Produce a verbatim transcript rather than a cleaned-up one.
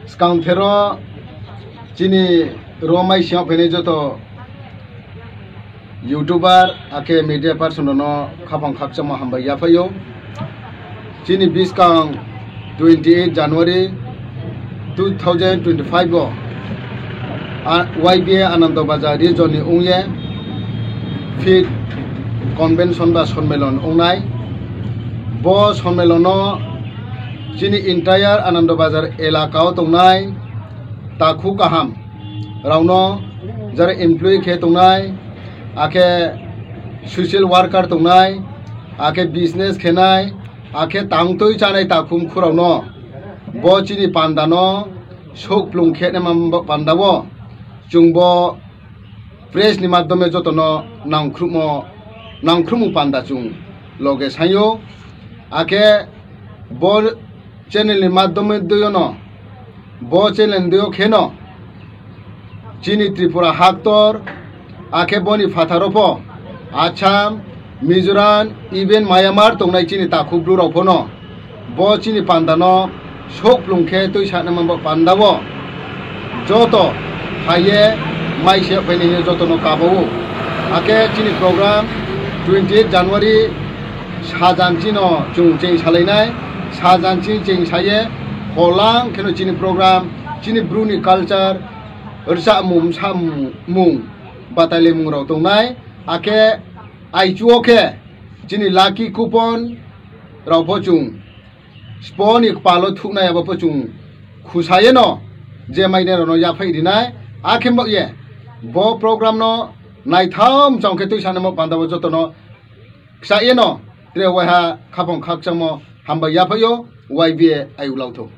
Skang thero chini ro mai sing yo phainai joto YouTuber akhe media person rao no khaphang khakchangmo hambai yaphaih ou. Chini buskang twenty eight January two thousand twenty five wo, a, Y B A Anando Bazar region ni ong ye fifth convention ba sonmilon ong nai. Bo sonmilon no chini entire Anando Bazar elaka wo tongnai takhu kaham rao no, jara employee khe tongnai, akhe social worker tongnai, akhe business khenai, akhe tangtui chánai takhu mkhu rao no bo chini panda no souhplung khe naima panda wo chung bo press ni madhyome joto no nangkhruhmo, nangkhruhmung panda chung loge saing ou. Akhe bo channel ni madhyome dei yo no, bo channel ni dei yo kheno chini Tripura haktor, akhe bo ni phathar wo pho Assam, Mizoram, even Myanmar tongnai chini takhu Bru rao pho no bo chini panda no souhplung khe tuisa naima bo panda wo joto phai ye mai se phainai hing ye joto no kaba ou. Akhe chini program twenty eight January sajan chini no chung cheng salai nai, sajan chini cheng sa ye holang kheno chini program, chini Bru ni culture, rchahmung, bsamung, batailaimung rao tongnai, akhe aichu wo khe chini lucky coupon rao pho chung spo ni kpal wo thuhnai, abo pho chung khusa ye no je mainai rao no yaphaih ri nai, akhe baoh ye bo program no naithao mchang khe tuisa naima panda wo joto no kchah ye no tre waiha khaphang khakchangmo hambai yaphaih ou, Y B A ayuh lau thou.